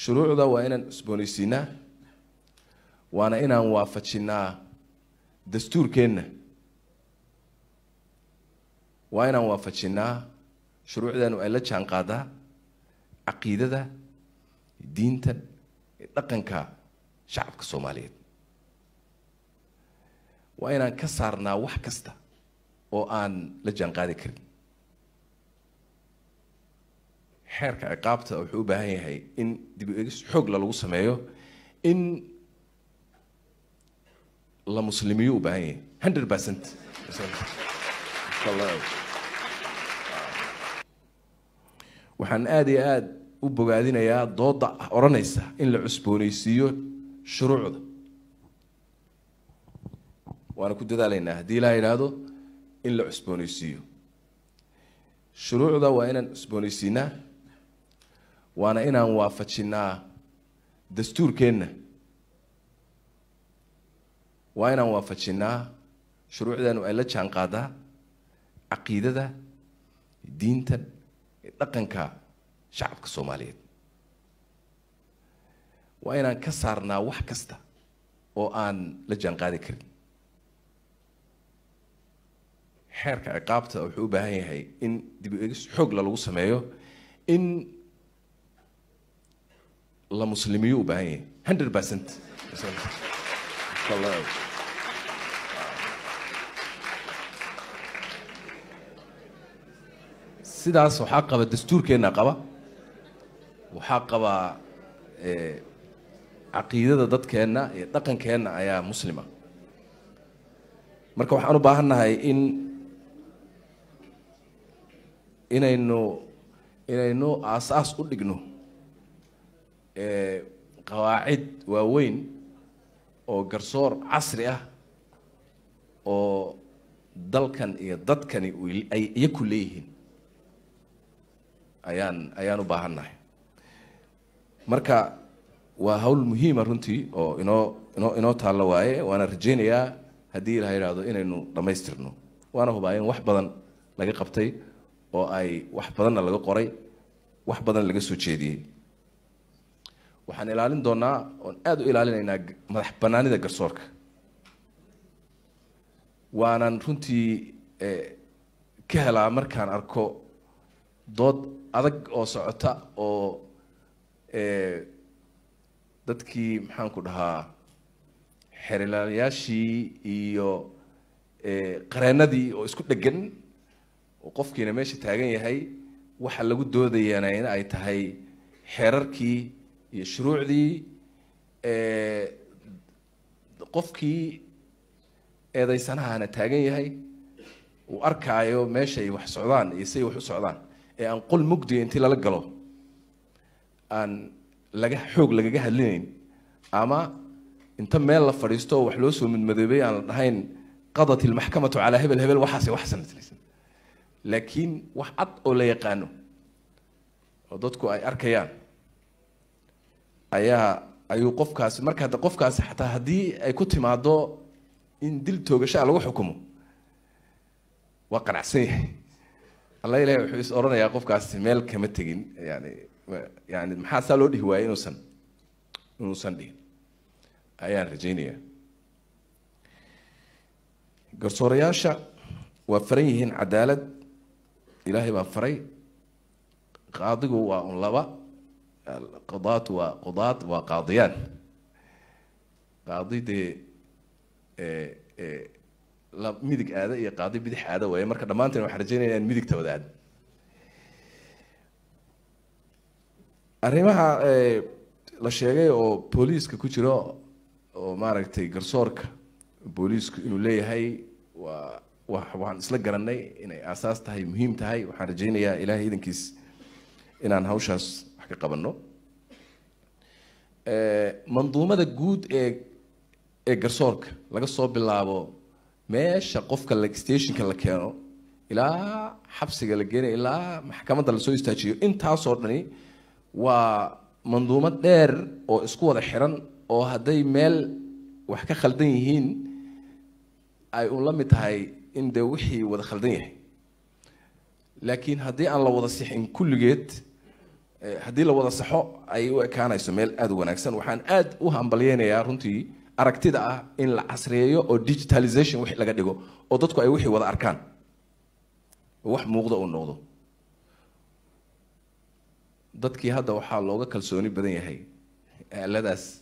Shuruucda waa inaan cusboonaysiinaa, waana inaan waafajinaa dastuurkeenna, waa inaan waafajinaa shuruucdeenu ay la jaan qaadaa caqiidada, diinta, dhaqanka shacabka Soomaaliyeed. Waa inaan ka saarnaa wax kasta oo aan la jaan qaadi karin. Xeerka ciqaabta wuxuu u baahan yahay in dib u eegis xoog la lagu sameeyo, in la muslimiyo u baahan yahay 100%. Waxaan aada iyo aada u bogaadinayaa dooda odhanaysa in la cusboonaysiiyo shuruucda, waana ku dadaalaynaa haddii ilaa yidhaahdo in la cusboonaysiiyo shuruucda. Waa inaan cusboonaysiinaa, waana inaan waafajinaa dastuurkeenna, waa inaan waafajinaa shuruucdeenu ay la jaan qaadaa caqiidada, diinta, dhaqanka shacabka Soomaaliyeed. Waa inaan ka saarnaa wax kasta oo aan la jaan qaadi karin. Xeerka ciqaabta wuxuu u baahan yahay in dib u eegis xoog la lagu sameeyo, in la muslimiyo u baahan yahay 100%. Sidaas waxaa qaba dastuurkeenna qaba, waxaa qaba caqiidada dadkeenna iyo dhaqankeenna ayaa muslima. Marka waxaan u baahan nahay in inaynu aasaas u dhigno qawaacid waaweyn oo garsoor casri ah oo dalkan iyo dadkani ay iyaku leeyihiin ayaan u baahan nahay. Marka waa hawl muhiima runtii oo inoo taallo waaye, waana rajaynayaa haddii ilaha yidhaahdo inaynu dhammaystirno, waana hubaa in wax badan laga qabtay oo ay wax badanna laga qoray, wax badan laga soo jeediyey. Waxaan ilaalin doonaa oon aada u ilaalinaynaa madax banaanida garsoorka, waanan runtii ka helaa markaan arko dood adag oo socota oo dadkii, maxaan ku dhahaa, xeerilaalayaashii iyo qareennadii oo isku dhegan, oo qofkiina meesha taagan yahay, waxa lagu doodayana in ay tahay xeerarkii iyo shuruucdii, qofkii eedaysanahana taagan yahay, uu arkaayo meesha ay wax socdaan iyo siay wax u socdaan, ee aan qol mugdiga intii lala galo aan laga xoog lagaga hadlinayn, ama inta meel la fadhiisto oo wax loo soo midmadoobay aan la dhahayn qadat ilmaxkamatu calaa hebel hebel, waxaasi wax sanadlaysan, laakiin wax cad oo la yaqaano oo dadku ay arkayaan ayaa ayuu qofkaasi. Marka hadda qofkaasi xataa haddii ay ku timaado in dil toogashaa lagu xukumo, waa qanacsan yahay. Alla ilahi wuxuu is odhanayaa qofkaasi meel kama tegin, yani maxaa saa loo dhihi waayey inuusan dhihin ayaan rajaynayaa. Garsoorayaasha waa faran yihiin cadaalad, ilaahay baa faray. Qaadigu waa un laba, qudaat waa qudaat, waa qaadiyaan. Qaadi dee la midig aada iyo qaadi bidix aada waaye. Marka dhammaanteen waxaan rajaynaya inaan midigta wada aadno. Arrimaha la sheegay oo booliiska ku jiro oo maaragtay garsoorka booliisku inuu leeyahay, waa waan isla garanay inay aasaas tahay, muhiim tahay. Waxaan rajaynayaa ilaahay idankiis inaan hawshaas wax ka qabanno. Manduumada guud ee garsoorka, laga soo bilaabo meesha qofka la stationka la keeno ilaa xabsiga la geenayo ilaa maxkamadda lasoo istaajiyo, intaasoo dhani waa manduumad dheer oo isku wada xiran, oo hadday meel wax ka khaldan yihiin ay un la mid tahay in dee wixii wada khaldan yahay. Laakiin haddii aan la wada sixin kulligeed, Haddii la wada saxo ay u ekaanayso meel aada u wanaagsan. Waxaan aad u hambalyeynayaa runtii aragtida ah in la casriyeeyo oo digitalization wixii laga dhigo oo dadku ay wixii wada arkaan oo wax muuqda uu noqdo. Dadkii hadda waxaa looga kalsooni badan yahay aaladaas,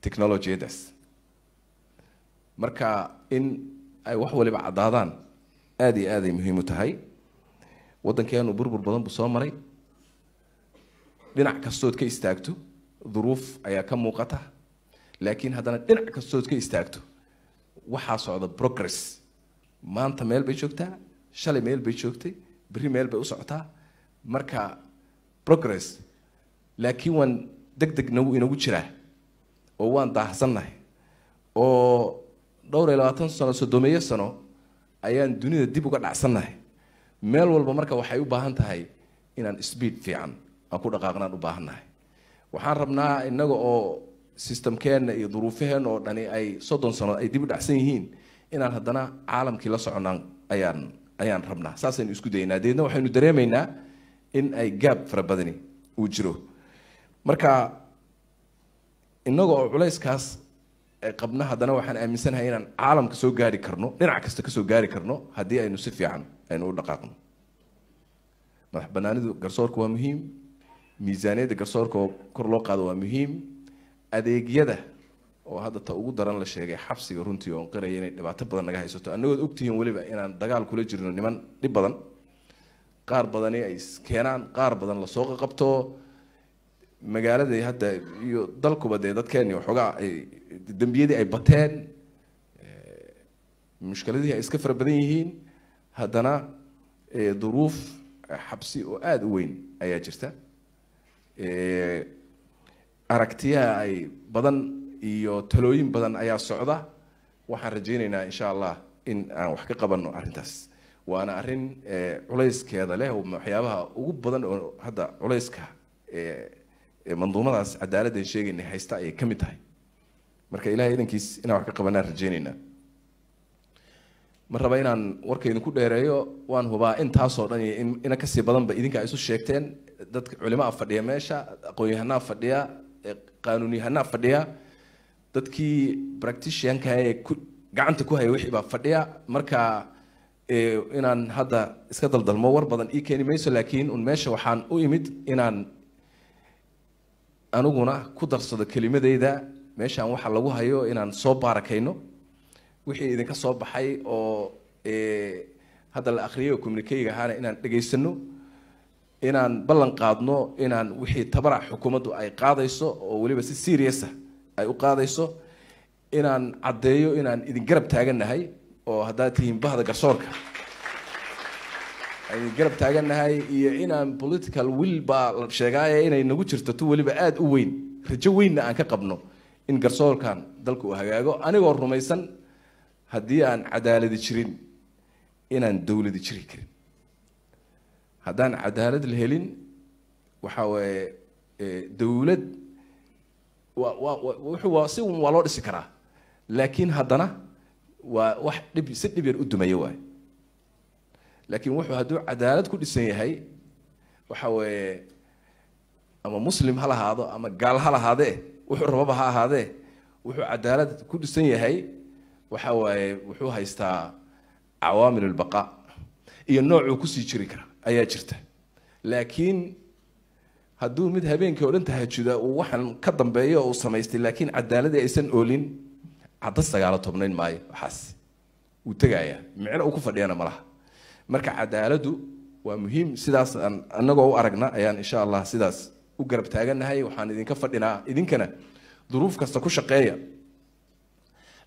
technologiyadaas. Marka in ay wax waliba caddaadaan aada iyo aad ay muhiim u tahay. Waddankeenu burbur badan buu soo maray, dhinac kastood ka istaagto duruuf ayaa ka muuqata, laakiin haddana dhinac kastood ka istaagto waxaa socda progress. Maanta meel bay joogtaa, shalay meel bay joogtay, berri meel bay u socotaa. Marka progress, laakiin waan deg deg nagu inagu jiraa oo waan daahsannahay oo dhowr iyo labaatan sano, 30-meeyo sano ayaan dunida dib uga dhacsannahay meel walba. Marka waxay u baahan tahay inaan speed fiican aan ku dhaqaaqnaan u baahannahay. Waxaan rabnaa innaga oo systemkeenna iyo duruufaheenna oo dhani ay 30 sano ay dib u dhacsan yihiin inaan haddana caalamkii la soconaan ayaan rabnaa. Saasaynu isku daynaa, deedna waxaynu dareemaynaa in ay gaab fara badani uu jiro. Marka innaga oo culayskaas qabna, haddana waxaan aaminsanahay inaan caalamka soo gaari karno, dhinac kasta kasoo gaari karno, haddii aynu si fiican aynu u dhaqaaqno. Madax banaanidu garsoorka waa muhiim, miisaaniyadda garsoorka oo kor loo qaado waa muhiim, adeegyada oo hadda ta ugu daran la sheegay xabsiga runtii oon qiraya inay dhibaato badan naga haysato, annagood ogtihiin weliba inaan dagaal kula jirno niman dhib badan, qaar badani ay iskeenaan, qaar badan lasoo qaqabto magaalada hadda iyo dalkuba. Dee dadkeeni waxoogaa ay dembiyadii ay bateen, mushkiladihii ay iska fara badan yihiin, haddana duruuf xabsi oo aada u weyn ayaa jirta. Aragtiyaha ay badan iyo talooyin badan ayaa socda. Waxaan rajaynaynaa insha Allah in aan wax ka qabanno arrintaas, waana arrin culayskeeda leh. Waxyaabaha ugu badan oo hadda culayska manduumadaas cadaaladdan sheegaynay haysta ayay ka mid tahay. Marka Ilahay idankiis inaan wax ka qabanaan rajaynaynaa. Ma raba inaan warka idinku dheereeyo. Waan hubaa intaasoo dhan iyo ina kasii badanba idinka isu sheegteen. Dadka culimaa fadhiya meesha, aqoon-yahanaa fadhiya, qaanuunyahanaa fadhiya, dadkii practitionka ee ku gacanta ku haya wixii baa fadhiya. Marka inaan hadda iska daldalmo war badan ii keeni mayso, laakiin un meesha waxaan u imid inaan aniguna ku darsado kelimadeyda meeshaan waxa lagu hayo, inaan soo baarakayno wixii idinka soo baxay oo hadda la akhriyay oo communiquega ahaana, inaan dhegaysano, inaan ballan qaadno inaan wixii tabarac xukuumaddu ay qaadayso oo weliba si serious ah ay u qaadayso, inaan caddeeyo inaan idin garab taagannahay oo haddaad tihiin bahda garsoorka aan idin garab taagannahay, iyo inaan political will baa la sheegaaye inay nagu jirto tu weliba aada u weyn, rajo weynna aan ka qabno in garsoorkan dalka uu hagaago, anigoo rumaysan haddii aan cadaaladi jirin inaan dowladi jiri karin. Haddaan cadaalad la helin, waxa waaye dowlad wa wa wuxuu waa si un waa loo dhisi karaa, laakiin haddana waa wax dhib si dhib yar u dumaya waay. Laakiin wuxuu hadduu cadaalad ku dhisan yahay, waxa weeye ama Muslim ha lahaado ama gaal ha lahaadee, wuxuu rababa ha ahaadee, wuxuu cadaalad ku dhisan yahay, waxa waaye wuxuu haystaa cawaamil albaqaa iyo noocuu kusii jiri kara ayaa jirta. Laakiin hadduu mid habeenkii oo dhan tahajuda uu waxaan ka dambeeyo oo uu samaystay, laakiin cadaaladii aysan oolin, cadda sagaalo tobnayn maayo, waxaas wuu tegayaa, micno uu ku fadhiyana ma laha. Marka cadaaladdu waa muhiim. Sidaas aan annagoo u aragna ayaan insha Allah sidaas u garab taagannahay. Waxaan idinka fadhinaa idinkana duruuf kasta ku shaqeeya,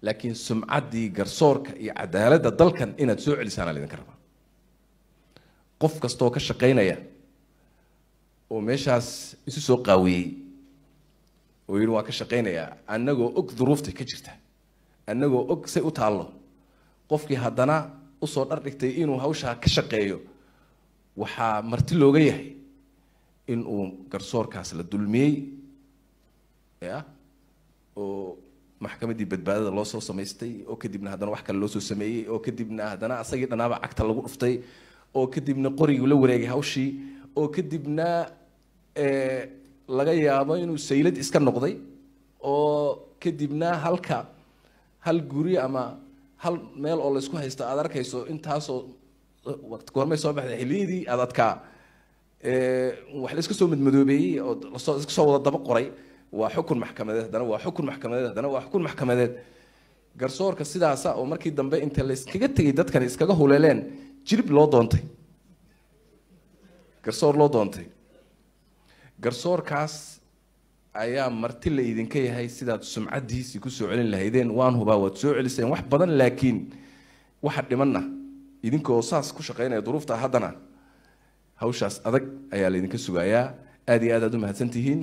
laakiin sumcaddii garsoorka iyo cadaaladda dalkan inaad soo celisaana laydinka rabaa. Qof kastoo ka shaqaynaya oo meeshaas isu soo qaawiyey oo yidhi waan ka shaqaynayaa, annagoo og duruufta ka jirta, annagoo og say u taallo, qofkii haddana usoo dhar dhigtay inuu hawshaa ka shaqeeyo, waxaa marti looga yahay in uu garsoorkaas la dulmiyey ya oo maxkamaddii badbaadada loo soo samaystay, oo kadibna haddana wax kale loo soo sameeyey, oo kadibna haddana asagii dhanaaba cagta lagu dhuftay, oo kadibna qorigii la wareegay hawshii, oo kadibna Ee laga yaabo inuu saylad iska noqday oo kadibna halka hal guri ama hal meel oo laysku haysto aad arkayso intaasoo goormay soo baxday xilliyadii aad adkaa wax la iska soo madmadoobeeyey oo lasoo iska soo wada daba qoray. Waa xukun maxkamadeed, haddana waa xukun maxkamadeed, haddana waa xukun maxkamadeed. Garsoorka sidaasa oo markii dambe inta la iskaga tegay dadkan iskaga huleeleen, jilib loo doontay, garsoor loo doontay, garsoorkaas ayaa marti la idinka yahay sidaad sumcaddiisii kusoo celin lahaydeen. Waan hubaa waad soo celiseen wax badan, laakiin waxa dhimanna idinkoo saas ku shaqaynaya duruufta, haddana hawshaas adag ayaa laydinka sugayaa. Aad iyo aad aad u mahadsan tihiin.